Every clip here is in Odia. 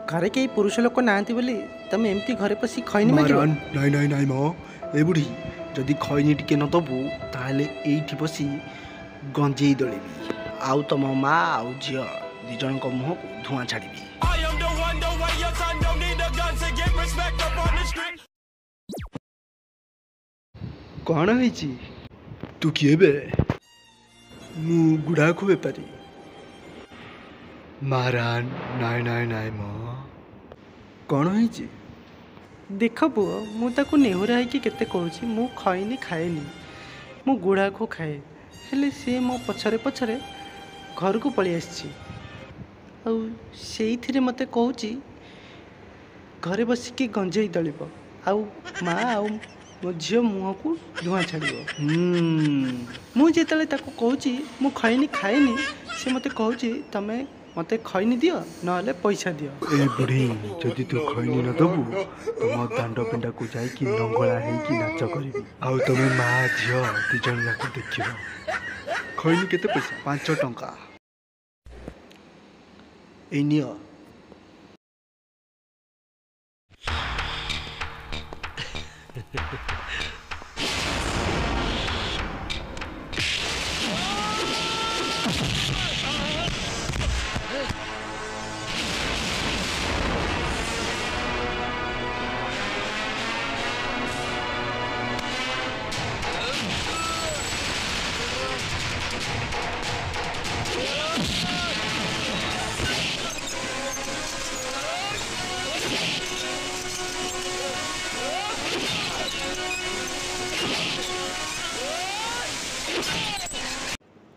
ଘରେ କେହି ପୁରୁଷ ଲୋକ ନାହାନ୍ତି ବୋଲି ତମେ ଏମିତି ଘରେ ପଶି ଖଇନି ମାଗିବ? ନାଇଁ ନାଇଁ ନାଇଁ ମ, ଏ ବୁଢ଼ୀ, ଯଦି ଖଇନି ଟିକେ ନ ଦବୁ ତାହେଲେ ଏଇଠି ବସି ଗଞ୍ଜେଇ ଦଳିବି, ଆଉ ତମ ମା ଆଉ ଝିଅ ଦି ଜଣଙ୍କ ମୁହଁକୁ ଧୂଆଁ ଛାଡ଼ିବି। କ'ଣ ହେଇଛି? ତୁ କିଏ ବେ? ମୁଁ ଗୁଡ଼ାଖୁ ବେପାରୀ। ମାରାନ, ନାଇଁ ନାଇଁ ନାଇଁ ମ, କ'ଣ ହେଇଛି? ଦେଖ ପୁଅ, ମୁଁ ତାକୁ ନେହୁରା ହେଇକି କେତେ କହୁଛି ମୁଁ ଖଇନି ଖାଏନି, ମୁଁ ଗୁଡ଼ାଖୁ ଖାଏ, ହେଲେ ସିଏ ମୋ ପଛରେ ପଛରେ ଘରକୁ ପଳେଇ ଆସିଛି, ଆଉ ସେଇଥିରେ ମୋତେ କହୁଛି ଘରେ ବସିକି ଗଞ୍ଜେଇ ଦଳିବ, ଆଉ ମା ଆଉ ମୋ ଝିଅ ମୁହଁକୁ ଧୂଆଁ ଛାଡ଼ିବ। ମୁଁ ଯେତେବେଳେ ତାକୁ କହୁଛି ମୁଁ ଖଇନି ଖାଏନି, ସେ ମୋତେ କହୁଛି ତମେ ମୋତେ ଖଇନି ଦିଅ ନହେଲେ ପଇସା ଦିଅ। ଏ ବୁଢ଼ୀ, ଯଦି ତୁ ଖଇନି ନ ଦବୁ ତମ ଦାଣ୍ଡ ପିଣ୍ଡାକୁ ଯାଇକି ନଙ୍ଗଳା ହେଇକି ନାଚ କରିବି, ଆଉ ତମେ ମା ଝିଅ ଦି ଜଣ ଯାକ ଦେଖିବ। ଖଇନି କେତେ ପଇସା? 5 ଟଙ୍କା। ଏଇ ନିଅ।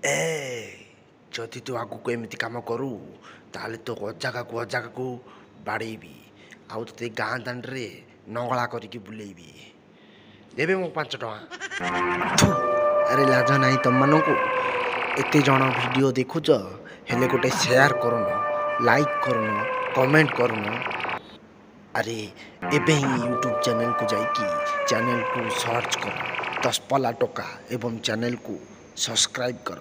ଏ ଯଦି ତୁ ଆଗକୁ ଏମିତି କାମ କରୁ ତାହେଲେ ତୋ ଅଜାଗାକୁ ଅଜାଗାକୁ ବାଡ଼େଇବି, ଆଉ ତୋତେ ଗାଁ ଦାଣ୍ଡରେ ନଙ୍ଗଳା କରିକି ବୁଲେଇବି। ଦେବେ ମୋ 5 ଟଙ୍କା। ଆରେ ଲାଜ ନାହିଁ ତମମାନଙ୍କୁ? ଏତେ ଜଣ ଭିଡ଼ିଓ ଦେଖୁଛ, ହେଲେ ଗୋଟେ ସେୟାର କରୁନ, ଲାଇକ୍ କରୁନ, କମେଣ୍ଟ କରୁନ। ଆରେ ଏବେ ହିଁ ୟୁଟ୍ୟୁବ୍ ଚ୍ୟାନେଲକୁ ଯାଇକି ଚ୍ୟାନେଲକୁ ସର୍ଚ୍ଚ କର ଦଶପଲା ଟୋକା ଏବଂ ଚ୍ୟାନେଲକୁ ସବସ୍କ୍ରାଇବ୍ କର।